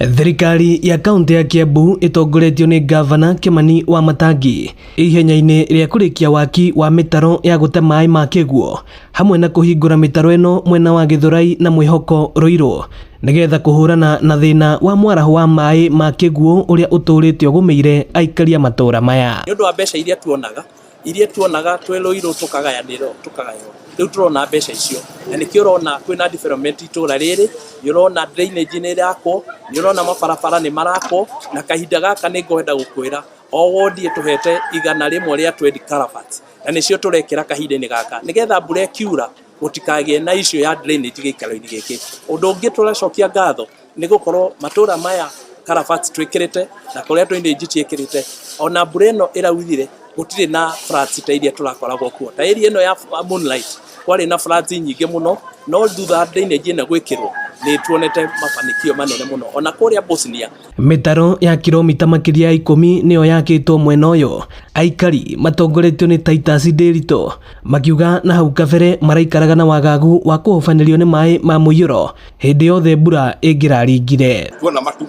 Thirikari ya kaunti ya Kiambu ĩtongoretio nĩ ngavana Kimani Wamatangi ihenya-inĩ rĩa kũrĩkia waki wa mĩtaro ya gũte maĩ ma kĩguũ hamwe na kũhingũra mĩtaro ĩno mwena wa Gĩthũrai na Mwĩhoko Ruiru nĩgetha kũhũrana na thĩna wa mwaraho wa maĩ ma kĩguũ ũrĩa ũtũrĩte ũgũmĩire aikari a matũra maya. Nĩ ũndũ wa mbeca iria tuonaga, iria tuonaga twĩ Ruiru tũkagayanĩrwo, tũkagaywo, rĩu tũrona mbeca icio na nĩkĩo ũrona kwĩna development itũra rĩrĩ, nĩ ũrona drainage nĩ ĩrakwo, nĩ ũrona mabarabara nĩ marakwo, na kahinda gaka nĩ ngwenda gũkwĩra o wondi ĩtũhete 100 rĩa 20 culverts na nĩcio tũrekĩra kahinda-inĩ gaka nĩgetha mbura ĩkiura gũtikagĩe na issue ya drainage gĩikaro-inĩ gĩkĩ. Ũndũ ũngĩ tũracokia ngatho nĩ gũkorwo matũra maya culverts twĩkĩrĩte na kũrĩa drainage ciĩkĩrĩte ona mbura ĩno ĩraurire gũtirĩ na floods ta iria tũrakoragwo kuo. Ta area ĩno ya Moonlight kwarĩ na floods nyingĩ mũno no thutha wa drainage ĩno gwĩkĩrwo nĩ tuonete mafanikio manene mũno ona kũrĩa Bosnia. Mĩtaro ya kilomita makĩria ya 10 nĩyo yakĩtwo mwena ũyũ aikari matongoretio nĩ Titus Ndiritu makiuga na hau kabere maraikaraga na wagagu wa kũhobanĩrio nĩ maĩ ma mũiyũro hĩndĩ yothe mbura ĩngĩraringire. Tuona matu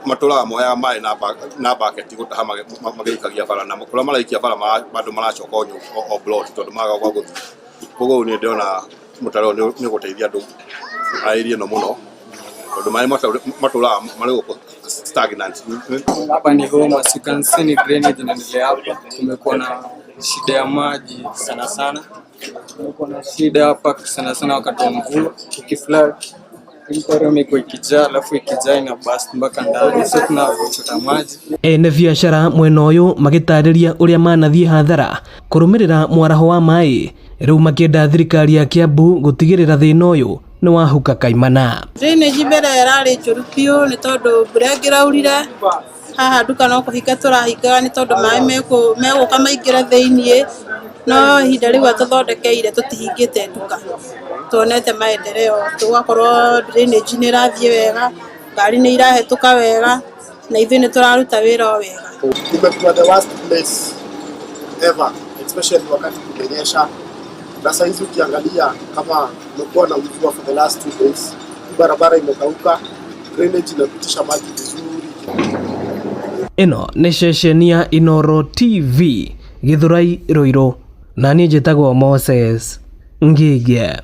matũraga moyaga maĩ na baketi gũtaha magĩikagia bara na kũrĩa maraikia bara andũ maracoka o plot tondũ magaga gwa gũthiĩ. Koguo niĩ ndĩrona mũtaro ũyũ nĩ ũgũteithia andũ a area ĩno mũno tondũ maĩ matũraga marĩ gũkũ stagnant. Hapa ni home, as you can see ni drainage inaendelea hapa. Kumekuwa na shida ya maji sana sana, kumekuwa na shida hapa sana sana wakati wa mvua, ukiflood mtaro imekuwa ikijaa, alafu ikijaa ina burst mpaka ndani, so tunachota maji. Ene biacara mwena ũyũ magĩtarĩria ũrĩa manathiĩ hathara kũrũmĩrĩra mwaraho wa maĩ rĩu makĩenda thirikari ya Kiambu gũtigĩrĩra thĩna ũyũ nĩ wahuka kaimana. Drainage mbere ĩrarĩ njũru biũ nĩ tondũ mbura ĩngĩraurire haha nduka no kũhinga tũrahingaga nĩ tondũ maĩ megũka maingĩre thĩiniĩ, no ihinda rĩu atũthondekeire tũtihingĩte nduka, tuonete maendeleo, tũgakorwo drainage nĩ ĩrathiĩ wega, ngari nĩ irahĩtũka wega na ithuĩ nĩ tũraruta wĩra o wega. Imekuwa the worst place ever, especially wakati kumenyesha, na saizi ukiangalia kama kumekuwa na mvua for the last 2 days, barabara imekauka, drainage inapitisha maji vizuri. Ĩno nĩ ceceni ya Inooro TV Gĩthũrai Ruiru, na niĩ njĩtagwo Moses Ngĩgĩ.